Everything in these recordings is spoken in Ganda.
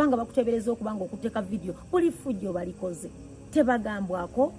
Kubanga bakuteebereza okuba nga okuteeka vidiyo, buli fujjo balikoze tebagambwako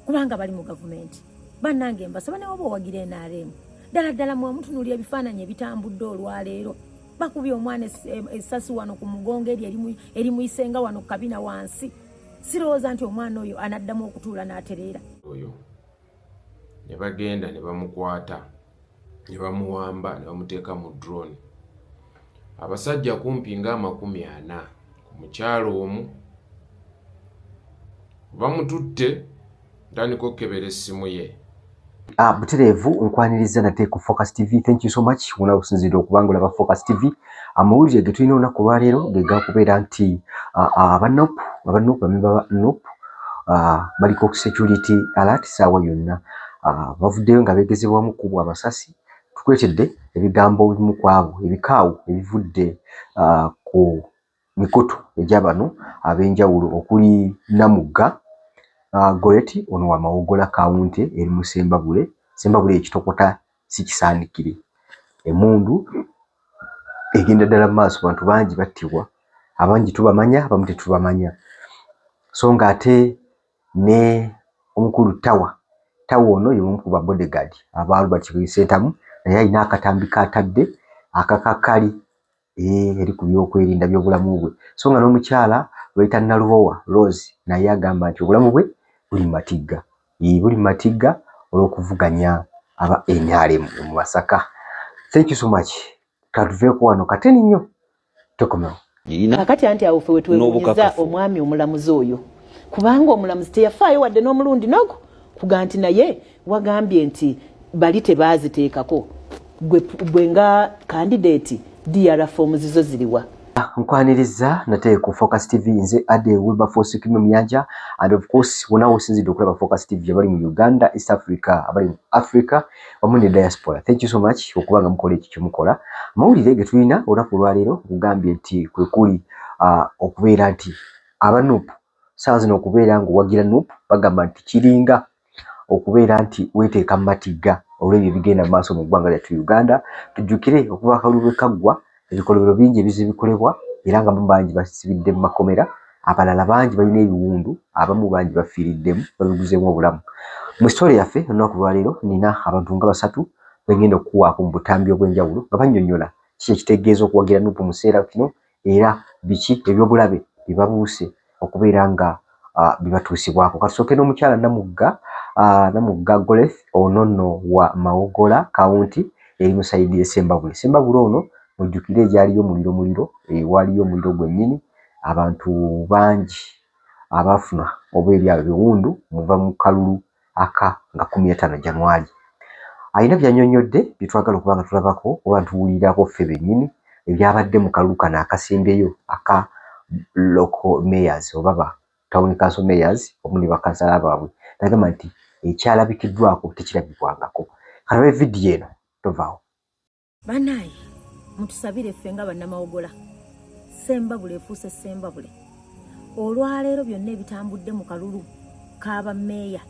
kubanga bali mu gavumenti. Bannange, mbasaba, ne woba owagira NRM, ddala ddala mwe mutunuulira ebifaananyi ebitambudde olwaleero. Bakubye omwana essasi wano ku mugongo, eri erimuyisenga wano ku kabina wansi. Sirowooza nti omwana oyo anaddamu okutuula n'atereera. Oyo ne bagenda ne bamukwata ne bamuwamba ne bamuteeka mu drone, abasajja kumpi nga 40 ku mukyalo omu. Bamututte, ntandika okukebera essimu ye. Ah, butereevu nkwaniriza nate ku Focus TV. Thank you so much wona okusinziira okubanga olaba Focus TV. Amawulire ge tulina olunaku olwaleero ge gakubeera nti aba NUP, aba NUP, bamemba ba NUP baliko security alert. Saawa yonna bavuddeyo nga beegezebwamu kubwa amasasi. Tukuleetedde ebigambo ebimu ku abo ebikaawu ebivudde ku mikutu egy'abano ab'enjawulo, okuli Namugga Goreti, ono wa Mawogola County eri mu Sembabule. Sembabule ekitokota si kisaanikire, emmundu egenda ddala mu maaso, bantu bangi battibwa, abangi tubamanya, abamu tetubamanya. So ng'ate ne omukulu Tawa Tawa, ono ye omu ku ba bodyguard aba Robert Kyagulanyi Ssentamu, naye alina akatambi k'atadde akakakkali eri ku byokwerinda by'obulamu bwe. So nga n'omukyala bayita Nalubowa Rose, naye agamba nti obulamu bwe buli mu matigga, buli mu matigga olw'okuvuganya aba NRM mu Masaka. Thank you so much. Katuveeko wano kateni nnyo, tokomewo. Kakati anti awo ffe wetwewuunyiza omwami omulamuzi oyo, kubanga omulamuzi teyafaayo wadde n'omulundi nogo kuga nti naye wagambye nti bali tebaaziteekako, gwe nga candidate DR forms zo ziriwa? Nkwaniriza nate ku Focus TV. Nze Ade Wilberforce Kimi Muyanja, and of course wona wosinzidde okulaba Focus TV, abali mu Uganda, East Africa, abali mu Africa wamu ne diaspora, thank you so much okuba nga mukola ekyo kyemukola. Amawulire ge tulina olunaku olwaleero nkugambye nti kwe kuli okubeera nti aba NUP saawa zino, okubeera ng'owagira NUP bagamba nti kiringa okubeera nti weeteeka mu matigga olw'ebyo ebigenda mu maaso mu ggwanga lyattu Uganda. Tujjukire okuva akalulu lwe kaggwa, ebikolobero bingi ebize bikolebwa, era nga mu bangi basibidde mu makomera, abalala bangi balina ebiwundu, abamu bangi bafiiriddemu, babiguzeemu obulamu. Mu story yaffe olunaku lwaleero nina abantu nga basatu bengenda okukuwaako mu butambi obw'enjawulo nga bannyonnyola kiki ekitegeeza okuwagira NUP mu kiseera kino, era biki ebyobulabe bye babuuse okubeera nga bibatuusibwako. Katusooke n'omukyala Namugga, Namugga Goleth. Ono nno wa Mawogola County eri mu side y'e Sembabule. Sembabule ono mujjukire egyaliyo omuliro, muliro waaliyo omuliro gwennyini, abantu bangi abaafuna oba eri abo ebiwundu muva mu kalulu aka nga 15 January. Alina by'annyonnyodde bye twagala okuba nga tulabako oba ntuwulirako ffe bennyini ebyabadde mu kalulu kano akasembyeyo aka local mayors oba ba town council mayors wamu ne bakansala baabwe. Nagamba nti ekyalabikiddwako tekirabibwangako. Kalabe vidiyo eno, tovaawo. Banaye, mutusabire ffe nga bannamawogola. Sembabule efuuse Sembabule. Olwaleero byonna ebitambudde mu kalulu k'abammeeya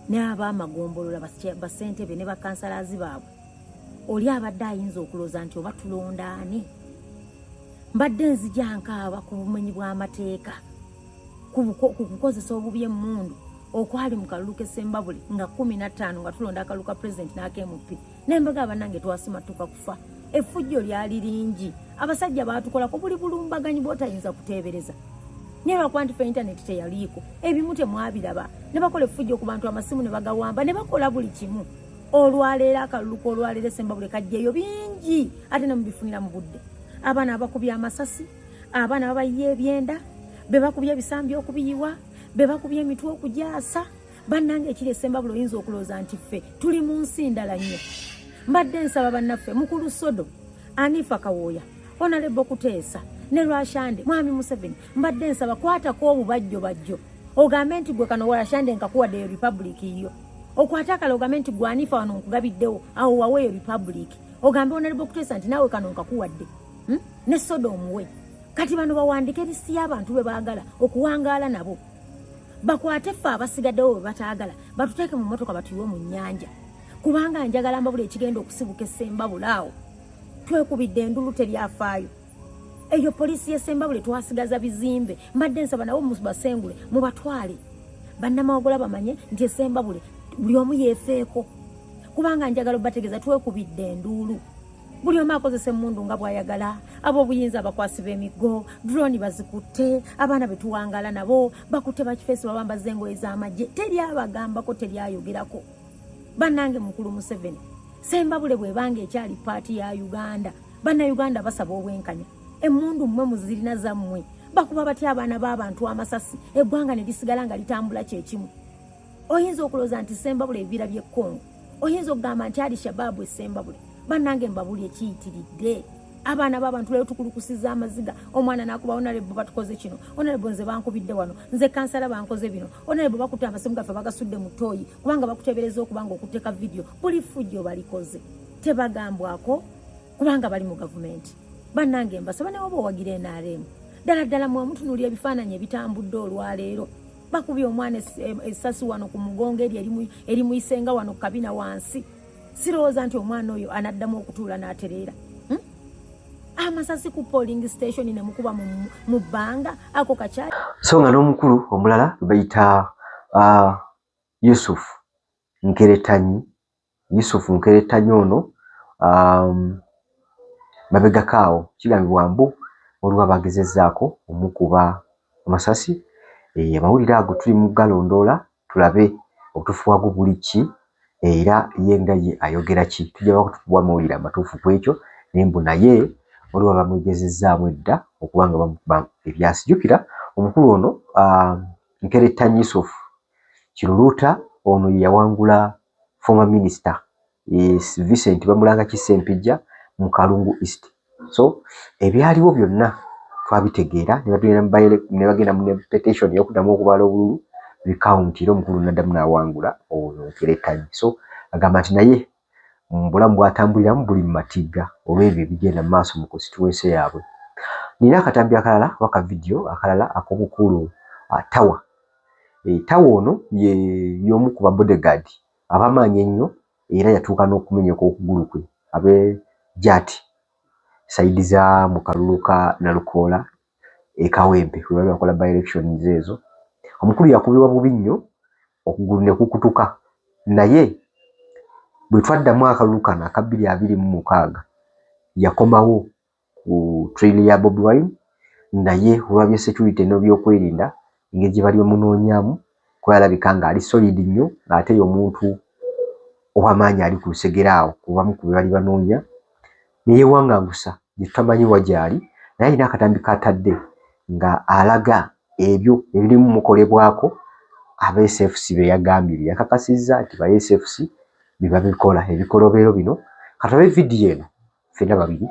n'abamagombolola, basentebe ne bakansalazi baabwe, oli abadde ayinza okulowooza nti oba tulonda ani. Mbadde nzija nkaaba ku bumenyi bw'amateeka, ku kukozesa obubi emmundu okwali mu kalulu k'Essembabule nga 15, nga tulonda akalulu ka pulezidenti n'aka MP. Nembaga, bannange, twasimatuka kufa. Effujjo lyali lingi, abasajja baatukolako buli bulumbaganyi bw'otayinza kuteebereza, naye lwakuba nti fe intaneti teyaliiko, ebimu temwabiraba. Ne bakola effujjo ku bantu, amasimu ne bagawamba, ne bakola buli kimu. Olwaleero akalulu k'olwaleero Essembabule kajjeeyo bingi, ate ne mubifunira mu budde. Abaana abakubye amasasi, abaana babayiye ebyenda, be bakubye ebisambi okubiyiwa, be bakubye emitwe okugyasa. Bannange, ekiri Essembabule oyinza okulowooza nti ffe tuli mu nsi ndala nnyo. Mbadde nsaba bannaffe, mukulu Sodo, Anifa Kawooya, Honorable Kuteesa ne Rwashande, mwami Museveni, mbadde nsaba kwatako obubajjo bajjo, ogambe nti gwe kano Rwashande nkakuwadde republic yo. Okwate akala ogambe nti gwe Anifa wano nkugabiddewo, awo waweeyo republic. Ogambe Honorable Kuteesa nti naawe kano nkakuwadde, Ne Sodo omuwe. Kati bano bawandike lisiti y'abantu be baagala okuwangaala nabo, bakwate ffe abasigaddewo bwe bataagala, batuteeke mu mmotoka batuyiwe mu nnyanja, kubanga njagala mbabula ekigenda okusibuka Essembabula awo. Twekubidde endulu, teryafaayo. Eyo poliisi y'e Ssembabule twasigaza bizimbe. Mbadde nsaba nabo mubasengule, mubatwale. Bannamawogola bamanye nti Essembabule buli omu yeefeeko, kubanga njagala obategeeza, twekubidde enduulu, buli omu akozesa emmundu nga bw'ayagala. Ab'obuyinza, abakwasi b'emiggo, drone bazikutte, abaana betuwangala nabo bakutte bakifeesi, babambaza engoye z'amagye, teri abagambako, teri ayogerako. Bannange, mukulu Museveni, Sembabule bw'ebanga ekyali part ya Uganda, Bannayuganda basaba obwenkanya. Emmundu mmwe muzirina zammwe, bakuba batya abaana b'abantu amasasi, eggwanga ne lisigala nga litambula kyekimu? Oyinza okulowooza nti Sembabule ebibira by'e Kongo, oyinza okugamba nti Ali Shabaabu Essembabule. Bannange, mbabuli ekiyitiridde. Abaana b'abantu leero tukulukusiza amaziga, omwana n'akuba, "Honorable, batukoze kino. Honorable, nze bankubidde wano. Nze kansala bankoze bino. Honorable, bakutte amasimu gaffe, bagasudde mu ttooyi kubanga bakutebereza okuba nga okuteeka vidiyo." Buli fujjo balikoze, tebagambwako kubanga bali mu gavumenti. Bannange, mbasaba, ne woba owagira NRM, ddala ddala mwe mutunuulira ebifaananyi ebitambudde olwaleero. Bakubye omwana essasi wano ku mugongo, eri erimuyisenga wano ku kabina wansi. Sirowooza nti omwana oyo anaddamu okutuula n'atereera, Amasasi ku polling station ne mukuba mu bbanga, ako kakyali. So nga n'omukulu omulala bayita Yusuf Nkeretanyi. Yusuf Nkeretanyi ono mabegako awo kigambibwa mbu waliwo abagezezzaako omukuba amasasi. Amawulire ago tuli mu galondoola, tulabe obutuufu bwago buli ki, era ye nga ye ayogera ki. Tujja bakutukuwa amawulire amatuufu ku ekyo. Naye mbu naye waliwo abamwegezezzaamu edda okuba nga bamukuba ebyasi. Jjukira omukulu ono Nkeretanyi Yusuf Kiruluuta ono ye yawangula former minister Vincent Bamulanga Kisempijja mu Kalungu East. So ebyaliwo byonna twabitegeera, ne bagenda mu petition ey'okuddamu okubala obululu, recount, era omukulu n'addamu n'awangula ono Nkeretanyi. So agamba nti naye mu bulamu bw'atambuliramu buli mu matigga olw'ebyo ebigenda mu maaso mu constituency yaabwe. Nina akatambi akalala oba ka vidiyo akalala ak'omukulu Tawa. Tawa ono ye y'omu ku ba bodyguard ab'amaanyi ennyo, era yatuuka n'okumenyeka okugulu kwe ab'e Jat side za mu kalulu ka Nalukoola e Kawempe we bali bakola by elections ezo. Omukulu yakubibwa bubi nnyo, okugulu ne kukutuka, naye bwe twaddamu akalulu kano aka 2026, yakomawo ku trail ya Bobi Wine, naye olwa security n'ebyokwerinda, engeri gye bali bamunoonyaamu, kuba alabika ng'ali solid nnyo, ng'ate ye omuntu ow'amaanyi ali ku lusegere awo ku bamu ku be bali banoonya, ne yeewangangusa gye tutamanyi wa gy'ali. Naye alina akatambi k'atadde nga alaga ebyo ebirimu mukolebwako aba SFC be yagambye, bye yakakasizza nti ba SFC be babikola ebikolobero bino. Katulabe vidiyo eno ffenna babiri.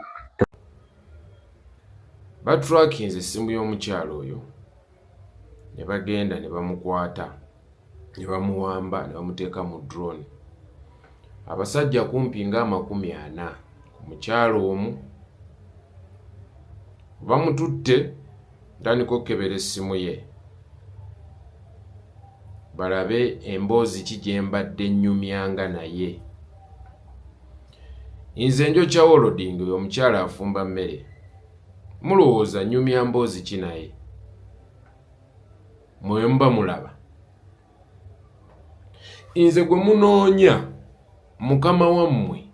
Batrackinze essimu y'omukyalo oyo, ne bagenda ne bamukwata, ne bamuwamba, ne bamuteeka mu drone. Abasajja kumpi nga 40 ku mukyalo omu bamututte. Ntandika okukebera essimu ye, balabe emboozi ki gye mbadde nnyumyanga naye. Nze njokya welding, oyo omukyala afumba mmere. Mulowooza nnyumya mboozi ki naye? Mwe muba mulaba nze gwe munoonya. Mukama wammwe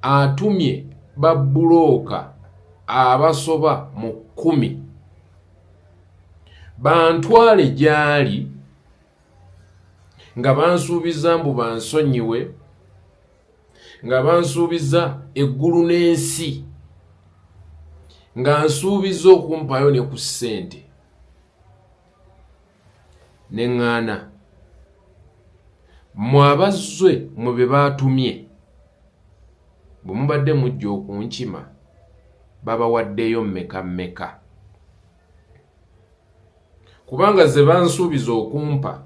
atumye babbulooka abasoba mu 10 bantwale gy'ali nga bansuubiza mbu bansonyiwe, nga bansuubiza eggulu n'ensi, nga nsuubiza okumpayo ne ku ssente, ne ŋŋaana. Mmwe abazzwe, mwe be baatumye, bwe mubadde mujja okunkima, babawaddeyo mmeka mmeka? Kubanga ze bansuubiza okumpa,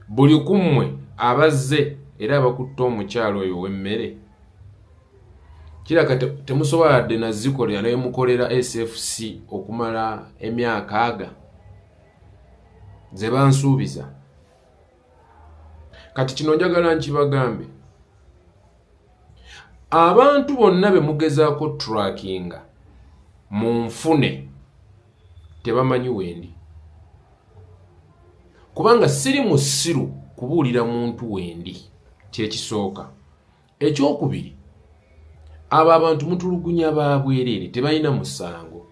buli ku mmwe abazze era abakutte omukyalo oyo ow'emmere, kiraka temusobola yadde nazikolera, naye mukolera SFC okumala emyaka aga ze bansuubiza. Kati kino njagala nkibagambe: abantu bonna be mugezaako trackinga. Munfune, tebamanyi wendi, kubanga siri musiru kubuulira muntu wendi. Kyekisooka. Ekyokubiri, abo abantu mutulugunya ba bwereere, tebalina musango.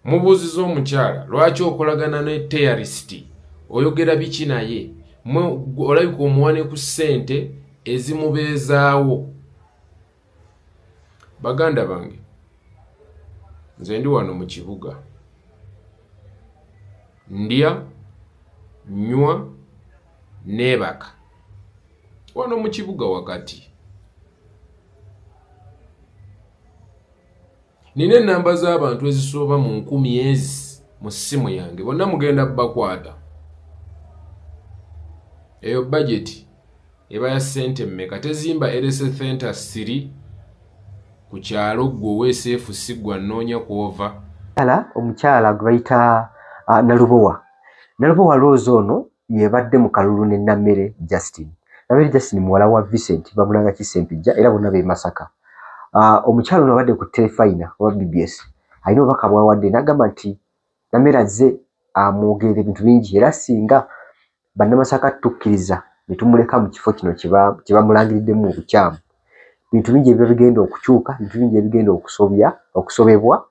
Mubuuziza omukyala, lwaki okolagana ne terrorist? Oyogera biki naye? Olabika omuwane ku ssente ezimubeezaawo. Baganda bange, nze ndi wano mu kibuga, ndya, nywa, neebaka wano mu kibuga wakati. Nina enamba z'abantu ezisoba mu 1000 ezi mu ssimu yange, bonna mugenda bakwata. Eyo bajeti eba ya ssente mmeka? Tezimba health center siri ku kyalo. Ggwe oweeseefu si gwa nnoonya kwova. Omukyala gwe bayita Nalubowa, Nalubowa Rose ono yebadde mu kalulu ne Nammere Justin. Nammere Justin muwala wa Vincent Bamulanga Kisempijja, era bonna b'e Masaka. Omukyala ono abadde ku Terefayina oba BBS, alina obubaka bw'awadde n'agamba nti Nammere azze amwogerera ebintu bingi, era singa bannamasaka tukkiriza ne tumuleka mu kifo kino kye bamulangiriddemu mu bukyamu, bintu bingi ebiba bigenda okukyuka, bintu bingi ebigenda okusobya okusobebwa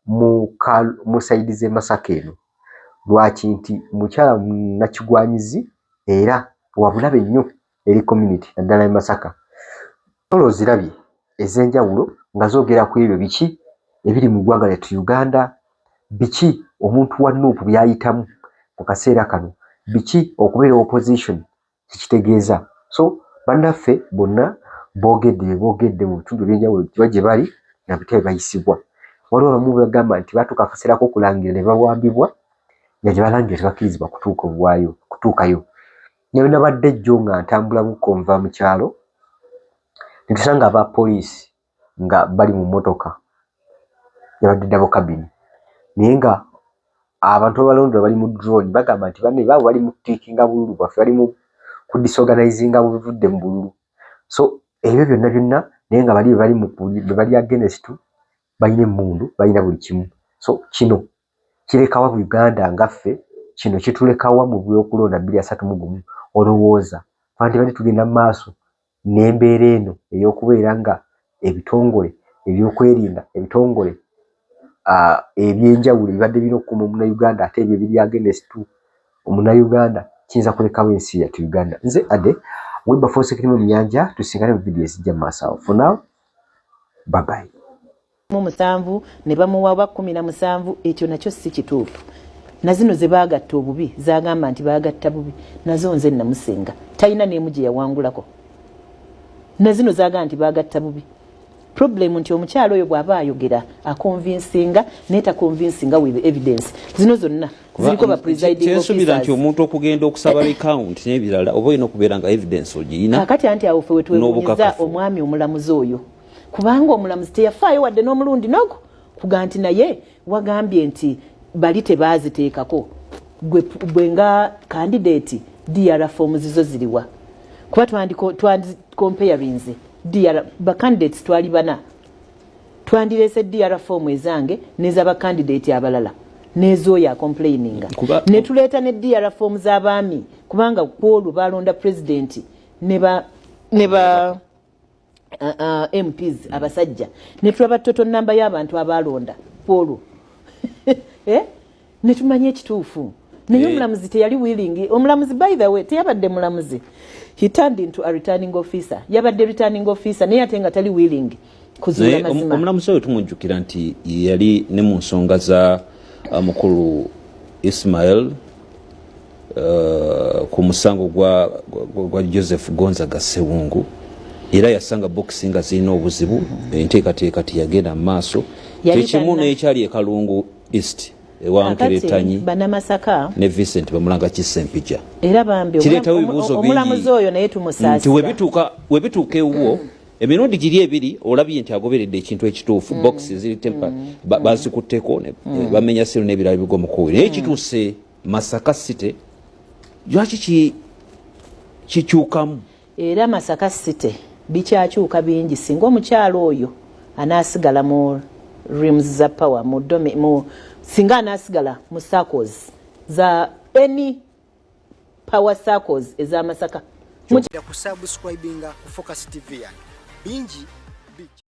mu side z'e Masaka eno. Lwaki? Nti mukyala nakigwanyizi era wabulabe nnyo eri community, naddala e Masaka. Solo ozirabye ez'enjawulo nga zoogera ku ebyo biki ebiri mu ggwanga lyattu Uganda, biki omuntu wa NUP by'ayitamu mu kaseera kano, biki okubeera opposition kikitegeeza. So bannaffe bonna boogedde bye boogedde mu bitundu ebyenjawulo kiba gye bali nga bitya bye bayisibwa. Waliwo abamu bagamba nti baatuuka akaseera k'okulangira ne bawambibwa, nga gye balangira tebakkirizibwa kutuuka obwayo kutuukayo. Ne bwe nabadde jjo nga ntambula bukko nva mu kyalo, ne tusanga aba poliisi nga bali mu mmotoka yabadde double cabin, naye nga abantu abalondera bali mu drone. Bagamba nti banne baabo bali mu kutiikinga bululu bwaffe, bali mu ku disorganizinga buvudde mu bululu. So ebyo byonna byonna, naye nga bali bali mu be bali against, balina emmundu, balina buli kimu. So kino kirekawa Uganda nga ffe? Kino kitulekawa mu byokulonda 2031? Olowooza twandibadde tugenda mu maaso n'embeera eno ey'okubeera nga ebitongole ebyokwerinda, ebitongole ebyenjawulo ebibadde birina okukuuma omunnayuganda, ate ebyo ebiri against omunnayuganda, kiyinza kulekawo ensi yattu Uganda? Nze Ade Wilberforce Kirimu Muyanja, tusingane mu vidiyo ezijja mu maaso awo. For now, bye bye. Mu musanvu ne bamuwa oba 17, ekyo nakyo si kituufu. Na zino ze baagatta obubi, zagamba nti baagatta bubi, nazo nze namusinga, talina n'emu gye yawangulako. Na zino zagamba nti baagatta bubi, problem nti omukyalo oyo bw'aba ayogera aconvincinga, naye taconvincinga with evidence. Zino zonna ziriko ba presiding Kyensuubira nti omuntu okugenda okusaba recount n'ebirala, oba olina okubeera nga evidence ogiyina. Kakati anti awo ffe wetwewuunyiza omwami omulamuzi oyo, kubanga omulamuzi teyafaayo wadde n'omulundi nogu kuga nti naye wagambye nti bali tebaaziteekako, gwe nga candidate DR forms zo ziriwa? Kuba twandicomparinze DR ba candidates twali bana, twandireese DR form ezange nezaba candidate abalala nezooyo acomplaininga, ne tuleeta ne DR form z'abaami, kubanga kwolwo balonda president ne ba MPs abasajja, ne tulaba total namba y'abantu abalonda kwolwo, eh? Ne tumanya ekituufu. Naye omulamuzi teyali willing. Omulamuzi, by the way, teyabadde mulamuzi, he turned into a returning officer. Yabadde returning officer, naye ate nga tali willing kuzuula mazima. Omulamuzi oyo tumujjukira nti yali ne mu nsonga za mukulu Ismail ku musango gwa Joseph Gonzaga Sewungu, era yasanga bokisi nga zirina obuzibu, enteekateeka teyagenda mu maaso. Kyekimu n'ekyali e Kalungu East ewankeretanyi Banamasaka ne Vincent Bamulanga Kisempija. Era bambi kireetawo ebibuuzo. Omulamuzi oyo naye tumusaasira. Webituuka ewuwo emirundi giri ebiri, olabye nti agoberedde ekintu ekituufu, box ziri tamper, bazikutteko, bamenya seal n'ebirala bigwa mukuwi, naye kituuse Masaka City, lwaki kikyukamu? Era Masaka City bikyakyuka bingi singa omukyalo oyo Anaasigala mu rims za power mu, domi, mu singa anaasigala mu circles za any power circles ez'Amasaka. Kusubscribinga ku Focus TV yange bingi.